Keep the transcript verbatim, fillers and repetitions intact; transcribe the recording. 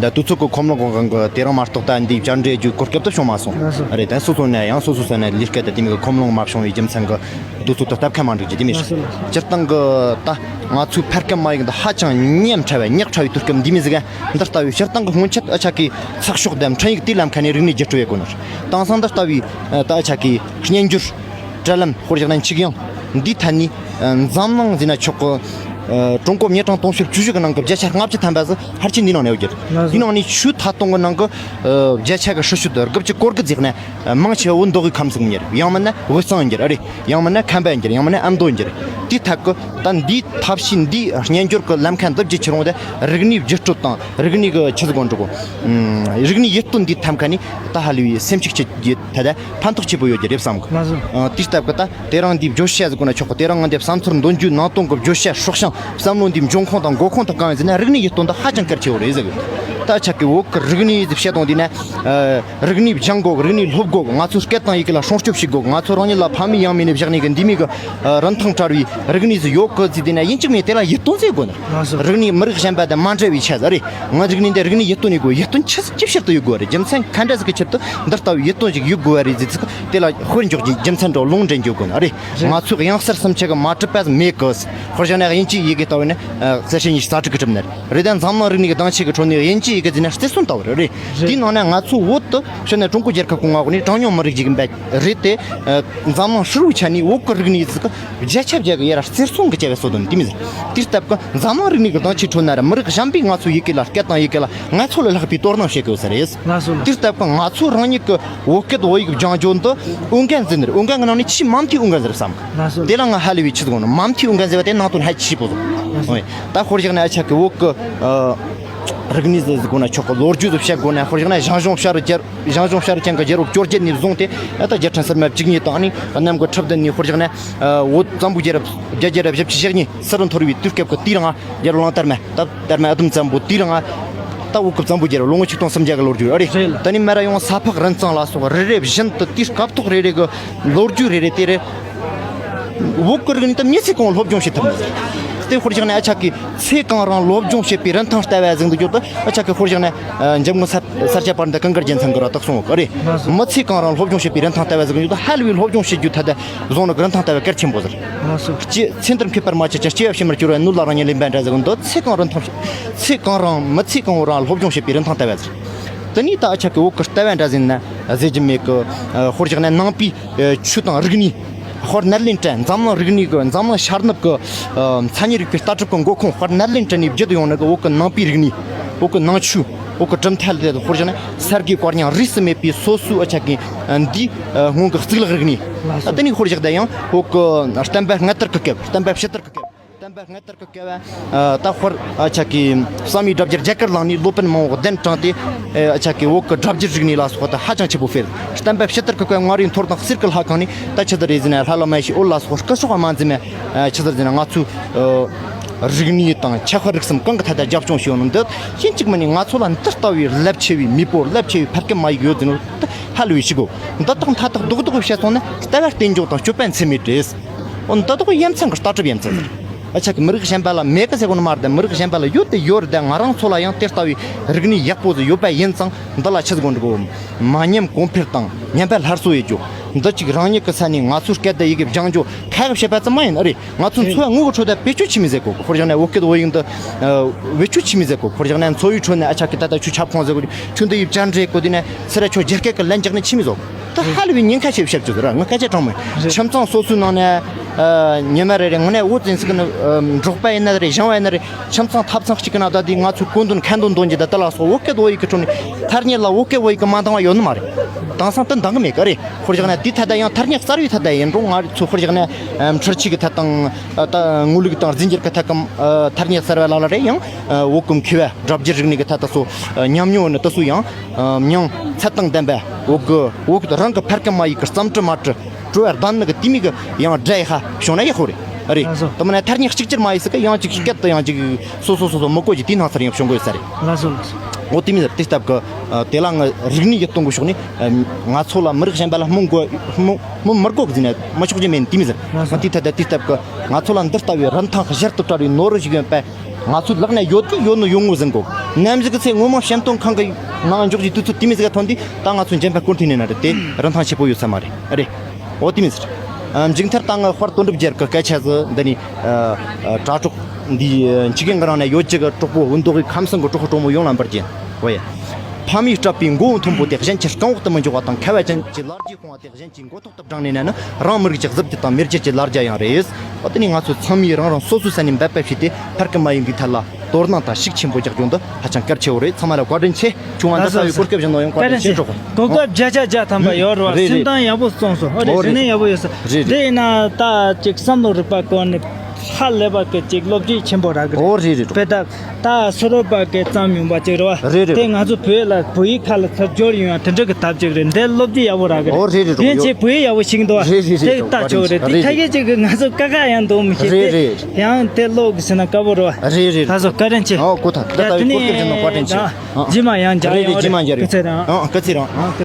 ད་དུས་ཚོད་ཀྱི་ཁོམ་ལོང་གང་གི་དེ་རིང་མ་གཏོགས་ད་འདི་བཅར་འདྲི་རྒྱུ་གོ་སྐབས་དུ་བྱུང་མ་སོང་། ལགས་སོ། རེད། ད་སོ་སོ་ནས་ཡང་སོ་སོ་ས་ནས་ལས་ཀ་དེ་དེ་མིན་གྱི་ཁོམ་ལོང་མ་བྱུང་བའི་རྒྱུ་མཚན་གྱི་དུས་ཚོད་དུ་སྟབས་ཁ་མ་འགྲིག་རྒྱུ་དེ་མིན། ལགས་སོ། ལགས་སོ། སྤྱིར་བཏང་གི་ད་ང་ཚོའི་ཕ་སྐད་མ་ཡིག་འདི་ཧ་ཅང་ཉམས་ཕྲ་བའི་ཉག་ཕྲ་བའི་དུས་སྐབས་འདི་མིན་ཟིག་འདི་ལྟ་བུའི་སྤྱིར་བཏང་གི་སྔོན་ཆད་ཨ་ཅག་གིས་ཚགས་ཤོག་དང་འཕྲིན་ཡིག་དེ་ལམ་ཁ་ནས་རིག་གནས་བརྒྱུད་སྤྲོད་ཡེད་གོ་ནོ། དེང་སང་འདི་ལྟ་བུའི་ད་ཨ་ཅག་གིས་སྙན་འགྱུར། དྲ་ལམ། དཔེར་བཞག་ན་འཁྱུག་དབྱངས། འདིའི་ཐད་ནས་འཛམ་གླིང་ཟེར་ན་ཆོག་གི། ཀྲུང་གོ་ཉིས་སྟོང་དུང་ཕྱུར་བཅུ་བཞི་གི་ནང་གི་བརྒྱ་ཆ་ལྔ་བཅུ་ཐམ་པ་ཟིག་ཕལ་ཆེར་འདི་ནང་ནས་ཡོད་རྒྱུ་རེད། འདི་ནང་ནས་ཆུ་ཐ་སྟོང་གི་ནང་གི་བརྒྱ་ཆ་གི་ཧྲི་ཤུ་དུ་དགུ་བཅུ་གོ་དགུ་ཟིག་ནས་མང་ཆེ་བོ་མདོ་དབུས་ཁམས་གསུམ་གྱི་རེད། ཡང་མིན་ན་དབུས་གཙང་གི་རེད། ཡང་མིན་ན་ཁམས་པའི་གི་རེད། ཡང་མིན་ན་ཨ་མདོ་གི་རེད། དེའི་ཐད་གི་ད་འདིའི་ཐབས་ཤེས་འདིའི་སྙན་འགྱུར་གི་ལམ་ཁ་འདི་བརྒྱུད་ཁྱེར་འོང་དེ་རིག་གནས་བརྒྱུད་སྤྲོད་དང་རིག་གནས་གི་ཆི་ཟིག་གོ་འགྲོ་གོ། རིག་གནས་ཡིད་རྟོན་འདིའི་ཐབས་ཁ་ནས་ད་ཧ་ལས་པའི་སེམས་ཤུགས་ཆེ་རྒྱུ་ད་ད་ཕན་ཐོགས་ཆེ་པོ་ཡོད་རྒྱུ་རེད་བསམ་གི། ལགས་སོ། ཨ། དེའི་སྟབས་ཀྱིས་ད་དེ་རིང་འདིའི་བརྗོད་བྱ་ཟེར་དགོས་ན་ཆོག་གི། དེ་རིང་ང་འདི་བསམ་ཚུལ་འདོན་རྒྱུའི་ནང་དོན་གྱི་བརྗོད་བྱ་སྲོག་ཤིང་བསམ་བློ་འདིའི་འབྱུང་ཁུངས་དང་འགོ་ཁུངས་དང་གང་ཡིན་ཟེར་ན་རིག་གནས་ཡིད་རྟོན་འདི་ཧ་ཅང་གལ་ཆེ་བོ་རེད་ཟེར་གི། ད་ཆ་གི་བོད་ཀྱི་རིག་གནས་ཟེར་བཤད་དང་དེ་ན། ཨ། རིག་གནས་སྦྱང་དགོས། རིག་གནས་སློབ་དགོས། ང་ཚོའི་སྐད་དང་ཡི་གེ་ལ་སྲུང་སྐྱོབ་བྱེད་དགོས། ང་ཚོ་རང་ཉིད་ལ་ཕ་མེས་ཡང་མེས་ནས་བཞག་ནས་གི་འདི་མོ་གི། ཨ། རིན་ཐང་བྲལ་བའི་རིག་གནས་ཟིག་ཡོད་གི་ཟེར། དེ་ན་ཡིན་གཅིག་མིན་དེ་ལ་ཡིད་རྟོན་ཟེར་དགོས་ན། ལགས་སོ། རིག་གནས་མི་རིགས་གཞན་པ་དང་མ་འདྲ་བའི་ཆ་ཟིག་རེད། ང་རིག་གནས་འདི་རིག་གནས་ཡིད་རྟོན་ཡོད་དགོས། ཡིད་རྟོན་ཆི་ཟིག་ཅི་ཕྱིར་དུ་ཡོད་དགོས་རེད། རྒྱུ་མཚན་ག་འདྲ་ཟིག་གི་ཆེད་དུ་འདི་ལྟ་བུའི་ཡིད་རྟོན་ཞིག་ཡོད་དགོས་རེད་ཟེར་ཚིག་དེ་ལ་དཔེར་འཇོག་རྒྱུའི་རྒྱུ་མཚན་འདྲ་ལུང་འདྲེན་རྒྱུ་དགོས་ན་རེད། རེད། ང་ཚོའི་དབྱངས་གསལ་སུམ་ཅུ་གི་མ་གྲུབ་པ་མེད་གི། དཔེར་བཞག་ན་དབྱིན་ཇིའི་ཡི་གེ་ལྟ་བུ་ནི། ཨ། གསལ་བྱེད་ཉི་ཤུ་རྩ་དྲུག་གིས་གྲུབ་ནི་རེད། རེད། ད་འཛམ་གླིང་རིག་གནས་ཀྱི་དང་ཆེ་གི་ཁྲོད་ནས་དབྱིན་ཇིའི་ཡི་གེ་ཟེར་ན་རྩེར་སོན་ལྟ་བུ་རེད། རེད། རེད། དེའི་ནང་ནས་ང་ཚོ་བོད་དུ་བྱས་ན་ཀྲུང་གོ་རྒྱལ་ཁབ་གི་མངའ་འོག་ནས་གྲངས་ཉུང་མི་རིགས་ཅིག་ཡིན་པ་རེད་དེ། ཨ། འཛམ་གླིང་ཧྲིལ་བོའི་ཆ་ནས་བོད་ཀྱི་རིག་གནས་ཟིག་གི་བརྒྱ་ཆ་བརྒྱ་གི་ཡར་རྩེར་སོན་གི་བྱ་བའི་སྲོལ་དང་འདི་མི་ཟིག་དེའི་སྟབས་ཀྱིས་འཛམ་གླིང་རིག་གནས་ཀྱི་དང་ཆེའི་ཁྲོད་ན་ར་མི་རིགས་གཞན་པས་ང་ཚོའི་ཡི་གེ་ལ་སྐད་དང་ཡི་གེ་ལ་ང་ཚོ་ལས་ལྷག་པའི་དོ་སྣང་བྱེད་གི་ཡོད་ས་རེད། ལགས་སོ། ལགས། དེའི་སྟབས་ཀྱིས་ང་ཚོ་རང་ཉིད་ཀྱི་བོད་སྐད་བོད་ཡིག་སྦྱང་རྒྱུ་འདི་ཨུ་འགན་ཟིན་ནི་རེད། ཨུ་འགན་གི་ནང་ནས་ཆེས་མ་མཐའི་ཨུ་འགན་ཟིན་རེད་བསམ་གི། ལགས་སོ། དེ་ལ་ང་ཧ་ལས་པའི་ཆེད་དུ་དགོངས་ནི། མ་མཐའི་ཨུ་འགན་ཟེར་བ་དེ་ནང་དོན་ཧ་ཆེས་པོ་ཟིག་ལགས་སོ། ཨོ་ཡ། ད་དཔེར་བཞག་ན་ཨ་ཅག་གི་བོད་ཀྱི། ཨ། རིག་གནས་ཟེར་དགོས་ན་ཆོག་གི། ལོ་རྒྱུས་སུ་བཤད་དགོས་ན། དཔེར་བཞག་ན་ཞང་ཞུང་བྱ་རུ་རྒྱལ། ཞང་ཞུང་བྱ་རུ་ཅན་གྱི་རྒྱལ་པོ་བཅོ་བརྒྱད་ནས་བཟུང་སྟེ་ད་རྒྱལ་ཕྲན་སིལ་མ་བཅུ་གཉིས་དང་ནི་གནམ་གྱི་ཁྲི་བདུན་ནས། དཔེར་བཞག་ན། ཨ། བོད་བཙན་པོའི་རྒྱལ་རབས་བརྒྱད་བརྒྱ་ར་བཞི་བཅུ་ཞེ་གཉིས་ཟུར་དུ་འཐོར་བའི་དུས་སྐབས་ཀྱི་དེའི་རིང་རྒྱལ་པོ་གླང་དར་མ། ད་དར་མ་ཨ་དོམ་བཙན་པོ། དེའི་རིང་ད་བོད་ཀྱི་བཙན་པོའི་རྒྱལ་རབས་ལོ་ངོ་ཆིག་སྟོང་སུམ་བརྒྱ་གི་ལོ་རྒྱུས་རེད། རེད། ད་ནི་མ་ར་ཡོང་ས་ཕག་རིན་གཙང་ལ་སོགས་རེ་རེ་བཞིན་དུ་དེའི་སྐབས་ཐོག་རེ་རེ་གི་ལོ་རྒྱུས་རེ་རེ་དེ་རེད། བོད་ཀྱི་རིག་གནས་དེ་མི་ཚེ་གང་སློབ་སྦྱོང་བྱེད་ཐུབ་ནི་རེད། དེ་དཔེར་བཞག་ན་ཨ་ཅག་གིས་ཚེ་གང་རིང་སློབ་སྦྱོང་བྱེད་པའི་རིན་ཐང་ལྟ་བ་ཟིག་འདུག་རྒྱུ་དེ། ཨ་ཅག་གིས་དཔེར་བཞག་ན། ཨ། འཇམ་མགོན་ས་ས་སྐྱ་པཎྜི་ཏ་ཀུན་དགའ་རྒྱལ་མཚན་གྱིས་ར་བཏགས་སོང་གི་རེད། ལགས་སོ། མི་ཚེ་གང་རིང་སློབ་སྦྱོང་བྱེད་པའི་རིན་ཐང་ལྟ་བ་ཟིག་འདུག་རྒྱུ་དེ། ཧ་ལས་པའི་སློབ་སྦྱོང་བྱེད་རྒྱུ་ད་ལྟ་བཟུང་ནི་གི་རིན་ཐང་ལྟ་བ་གལ་ཆེན་པོ་ཟིག་ལགས་སོ། ཅི་ཚེ་འདིར་མཁས་པར་མ་གྱུར་ཅིང་། སྐྱེ་བ་ཕྱི་མར་སྐྱེ་བའི་སྣོད་ལ་རང་ཉིད་ལེན་པ་འདྲ་ཟིག་འདི་ཚེ་གང་རིན་ཐང་། ཚེ་གང་རིང་། མི་ཚེ་གང་བོ་རིང་སློབ་སྦྱོང་བྱེད་པའི་རིན་ཐང་ལྟ་བ་ཟིག་དེ་ནས་ད་ཨ་ཅག་གི་བོད་ཀྱི་ལྟ་བ་འདྲ་ཟིག་ན་ཟེར་རྒྱུ་མེད་གི། ཨ། དཔེར་བཞག་ན་ནང་པའི། ཨ། ཆོས་དང་རིག་གནས། དཔལ་ནཱ་ལེནྡྲ། འཛམ་གླིང་རིག་གནས་ཀྱི། འཛམ་གླིང་ཤར་ནུབ་ཀྱི། ཨ། མཚན་ཉིད་རིག་པའི་ལྟ་གྲུབ་ཀྱི་འགོ་ཁུངས་དཔལ་ནཱ་ལེནྡྲ་ནས་བརྒྱུད་ཡོང་ནི་གི་བོད་ཀྱི་ནང་པའི་རིག་གནས། བོད་ཀྱི་ནང་ཆོས། བོད་ཀྱི་གྲུབ་མཐའ་ལ་དཔེར་བཞག་ན་ས་དགེ་བཀའ་རྙིང་རིས་སུ་མེད་པའི་སོ་སོའི་ཨ་ཅག་གི། ཨ། འདིའི། ཨ། སྔོན་གྱི་གཙུག་ལག་རིག་གནས། ལགས་སོ། དེ་ནས་དཔེར་བཞག་ད་ཡང་བོད་ཀྱི་བསྟན་པ་སྔ་དར་གྱི་སྐབས། བསྟན་པ་ཕྱི་དར་གྱི་སྐབས། བསྟན་པ་སྔ་དར་གྱི་སྐབས། ཨ། ད་དཔེར་ཨ་ཅག་གི་བསམ་ཡས་སྒྲ་བསྒྱུར་རྒྱ་གར་ལུང་ནས་སློབ་དཔོན་མང་བོ་གདན་དྲངས་ཏེ། ཨ་ཅག་གི་བོད་ཀྱི་སྒྲ་བསྒྱུར་རིག་གནས་ལ་སོགས་པ་ད་ཧ་ཅང་ཆེ་པོ་སྤེལ། བསྟན་པ་ཕྱི་དར་གྱི་སྐབས་མངའ་རིས་འཐོར་དང་གསེར་གྱི་ལྷ་ཁང་ནས་ད་ཆི་ཟིག་རེད་ཟེར་ན། ལྷ་བླ་མ་ཡེ་ཤེས་འོད་ལ་སོགས་སྐུ་སྲོག་དམར་འཛིན་མ། ཨ། ཆི་ཟིག་རེད་ཟེར་ན། ང་ཚོའི། ཨ། རིག་གནས་དང་ཆ་ཤས་རིག་གསུམ་གང་གི་ཐད་དུ་རྒྱབ་སྐྱོར་བྱས་ཡོད་ནོ་འདི་ཡིན་གཅིག་མིན་གཉིས་ང་ཚོ་ལ་འདི་ལྟ་བུའི་རླབས་ཆེ་བའི་མེས་པོ། རླབས་ཆེ་བའི་ཕ་སྐད་མ་ཡིག་ཡོད་ཟེར་ནོ་འདི་ཧ་ལས་པའི་ཞིག་གོ། འདི་དག་མཐའ་དག་རྡོག་རྡོག་བཤད་སོང་ན་ལྟ་བ་རྟེན་འབྱུང་དང་སྤྱོད་པ་འཚེ་མེད་རེད། འོ་འདི་དག་ཡ་མཚན་གྱི་ལྟ་གྲུབ་ཡ་མཚན་ཟེར། ཨ་ཅག་གི་མི་རིགས་གཞན་པ་ལ་མེད་གི་ཟེར་གོ་ནི་མ་རེད། མི་རིགས་གཞན་པ་ལ་ཡོད་དེ་ཡོད་རེད། ད་ང་རང་ཚོ་ལ་ཡང་དེ་ལྟ་བུའི་རིག་གནས་ཡག་པོ་ཟིག་ཡོད་པ་ཡིན་ཙང་འདི་ལ་ཆི་ཟིག་དགོས་འདུག་གོ། མ་ཉམས་གོང་འཕེལ་དང་ཉམས་པ་སླར་གསོ་ཡེད་རྒྱུ། འདི་གཅིག་རང་ཉིད་ཀྱི་ས་ནས་ང་ཚོའི་སྐད་དང་ཡི་གེ་སྦྱང་རྒྱུ་ཁག་གི་བྱེད་པ་ཙམ་མ་ཡིན་ཨ་རེད། ང་ཚོ་འཚོ་བ་དངོས་ཀྱི་ཁྲོད་དུ་བེད་སྤྱོད་བྱེད་མི་ཟེར་གོ། དཔེར་བཞག་ན་བོད་སྐད་བོད་ཡིག་འདི། ཨ། བེད་སྤྱོད་བྱེད་མི་ཟེར་གོ། དཔེར་བཞག་ན་འཚོ་བའི་ཁྲོད་ནས་ཨ་ཅག་གིས་ད་ལྟ་ཁྱོད་ཁྱབ་ཁོངས་ཟེར་གོ། ཁྱོད་འདི་ཡི་བཅར་འདྲི་གོ་དུས་ནས་ཚེ་ར་ཁྱོད་རྒྱ་སྐད་ཀྱི་ལན་རྒྱག་ནས་བྱེད་མི་ཟེར། ད་ཧ་ལས་པའི་ཉེན་ཁ་ཆེ་བཤད་རྒྱུ་ཟེར། ང་སྐད་ཆ་དྲང་མོ། རེད། ཁྱིམ་ཚང་སོ་སོའི་ནང་ནས། ཨ། ཉི་མ་རེ་རེ་དངོས་གནས་འུ་ཚོ་ཡིན་ཟེར་གི་ནི། ཨ། འབྲོག་པ་ཡིན་ན་རེད། ཞང་བ་ཡིན་ན་རེད། ཁྱིམ་ཚང་ཐབ་ཚང་གཅིག་གི་ནང་ད་དེ་ང་ཚོའི་གོ་འདུན་ཁ་འདོན་འདོན་རྒྱུ་ད་ལྟ་ལ་སོགས་བོད་སྐད་བོད་ཡིག་གི་ཁྲོད་ནས་ཐ་སྙད་ལ་བོད་སྐད་བོད་ཡིག་གི་མ་འདང་བ་ཡོད་ནི་མ་རེད། དེང་སང་དེ་འདང་གི་མེད་གི་རེད། དཔེར་བཞག་ན་དེའི་ཐད་ད་ཡང་ཐ་སྙད་གསར་བའི་ཐད་ད་ཡིན་རུང་ང་ཚོ་དཔེར་བཞག་ན། ཨ། འཕྲུལ་ཆས་ཀྱི་ཐད་དང་། ཨ། ད་ངོ་ལུགས་དང་རྫས་འགྱུར་གྱི་ཐད་ཀྱི། ཨ། ཐ་སྙད་གསར་བ་ལ་ལ་རེད། ཡང་། ཨ། བོད་ཀྱི་མཁས་པ་སྒྲ་བསྒྱུར་རིག་གནས་ཀྱི་ཐད་ད་སོགས། ཨ། ཉམས་མྱོང་ནི་དེ་ཚོ་ཡང་། ཨ། མྱིང་ཚད་དང་ལྡན་པ། བོད་ཀྱི་བོད་ཀྱི་རང་གི་ཕ་སྐད་མ་ཡིག་གི་རྩོམ་འབྲི་མ་འབྲི། སྤྲོ་བ་ལྡན་ནི་གི་དེ་མོ་གི་ཡང་སྒྲ་ཡི་ཧ་བྱུང་ན་ཡག་པོ་རེད། རེད། ལགས་སོ། དེ་མིན་ན་ཐ་སྙད་གཅིག་གྱུར་མ་ཡིན་ཟེར་གི། ཡང་གཅིག་སྐད་དུ་ཡང་གཅིག་སོ་སོ་སོ་སོ་མི་གོ་རྒྱུ་དེའི་སྣང་ཚུལ་ཡང་བྱུང་གི་ཡོད་ས་རེད། ལགས་སོ། ལགས་སོ། འོ་དེ་མིན་ཟེར། དེ་སྟབས་གི། ཨ། དེ་ལ་ང་རིག་གནས་ཀྱི་སྟེང་གི་ཕྱོགས་ནས། ཨ། ང་ཚོ་ལ་མི་རིགས་གཞན་པ་ལ་སྨོན་དགོས། སྨོན་སྨོན་མི་དགོས་ཟེར་ན་མི་ཆོག་རྒྱུ་མེད། དེ་མིན་ཟེར། ལགས་སོ། ང་དེའི་ཐད་ད་དེ་སྟབས་གི་ང་ཚོ་ལ་འདི་ལྟ་བུའི་རིན་ཐང་གཞལ་དུ་བྲལ་བའི་ནོར་བུ་ཞིག་ཡོད་པ། ང་ཚོའི་ལག་ན་ཡོད་གི་ཡོད་ནོ་ཡོང་ངོ་ཟིན་གོ། ནམ་ཞིག་གི་ཚེ་སྔོན་མ་བཤམས་སྟོན་ཁང་གི་ནང་འཇོག་རྒྱུའི་དུས་ཚོད་དེ་མི་ཟིག་ག་ཐོན་དུས་ད་ང་ཚོའི་འཇོན་པ་བསྐོར་ཐུབ་ནི་ན་རེད། དེ་རིན་ཐང་ཆེ་པོ་ཡོད་ས་མ་རེད། རེད། འོ་དེ་མི་ཟེར། ཨ། མཇུག་མཐར་ད་ང་དཔལ་དོན་གྲུབ་རྒྱལ་གྱི་སྐད་ཆ་ཟིག་འདི་ནི། ཨ། ཨ། དྲ་གྲོགས་འདི་འཆི་གེ་ང་རང་ན་ཡོད་ཅིག་གི་གྲོགས་པོ་བུ་མདོ་དབུས་ཁམས་གསུམ་གི་གྲོགས་པོ་གྲོགས་མོ་ཡོངས་ལ་འབར་གྱིན། འོ་ཡ། ཕ་མས་སྤྲད་པའི་མགོ་བོ་མཐོན་པོ་དེ་གཞན་གྱི་རྐང་འོག་ཏུ་མི་འཇོག་པ་དང་། ཁ་བ་ཅན་གྱི་ལར་རྒྱའི་ཁོང་བ་དེ་གཞན་གྱི་མགོ་ཐོག་ཏུ་བསྒྲེངས་ནས་ན་ནི་རང་མི་རིགས་ཀྱི་གཟི་བརྗིད་དང་མེས་རྒྱལ་གྱི་ལར་རྒྱ་ཡང་རེད། འོ་དེ་ནི་ང་ཚོ་ཚང་མས་རང་རང་སོ་སོའི་ས་ནས་འབད་པ་བྱས་ཏེ་ཕར་གི་མ་ཡིན་གི་ཐད་ལ་དོ་སྣང་དང་ཤུགས་ཆེན་པོ་རྒྱག་རྒྱུ་འདི་ཧ་ཅང་གལ་ཆེ་བོ་རེད། ཚང་མ་ལ་བཀའ་དྲིན་ཆེ། ཁྱུང་བ་འདི་ལགས་སོ་ལགས་སོ། གོ་སྐབས་བཞག་ནོ་ཡང་བཀའ་དྲིན་ཆེ། གྲོགས་པོ། གོ་སྐབས་བརྒྱ་ཆ་བརྒྱ་ཐམ་པ་ཡོད་རེད་བ། རེད་རེད། སེམས་གཏམ་ཡག་པོ་གསུངས་སོང་། ཨོ་རེད། རེད་རེད། ཞུ་ནས་ཡག་པོ་ཡོད་སོང་། རེད་རེད། དེ་ཡིན་ན་ད་ཅིག་བསམ་བློ་རིག་པ་སྐོར་ནས་ཧ་ལས་པ་གི་ཅིག་སློབ་ཁྲིད་ཆེན་པོ་རག་གི་རེད། ཨོ་རེད་རེད། དཔེ་ད་ད་སུ་རོ་པ་གི་བརྩམས་ཡོང་པ་ཅིག་རེད་བ། རེད་རེད། དེ་ང་ཚོ་བོད་ལ་བོད་ཡིག་ཁ་ལ་ཚུར་སྦྱོར་ཡོང་ཡང་དེ་འདྲ་གི་ཐབས་ཅིག་རེད། འདི་སློབ་ཁྲིད་ཡག་པོ་རག་གི་རེད། ཨོ་རེད་རེད། དེ་ཡིན་ཡོད་ཅེ་བོད་ཡིག་ཡག་པོ་ཤེས་འདུག་བ། རེད་རེད་རེད། དེ་ལྟ་ཆོག་གི་རེད། དེ་ཐ་གས་ཅིག་གི་ང་ཚོ་ཀ་ཁ་ཡང་འདུག་མི་ཤེས། རེད་རེད། དེ་ཡང་དེ་ཀློག་གི་ཟེར་ན་དཀའ་པོ་རེད་བ། རེད་རེད། ད་སོ་བཀའ་དྲིན་ཆེ། ཨོ་གོ་ཐལ། ད་ལྟ་བའི་གོ་སྐབས་ཅན་ནང་བཀའ་དྲིན་ཆེ། ཨ། རྗེས་མ་ཡང་མཇལ། རེད་རེད། ཡོང་། རྗེས་མ་མཇལ་ཡོང་། སྐུ་ཚེ་རིང་། ཨ། སྐུ་ཚེ་རིང་། ཨ།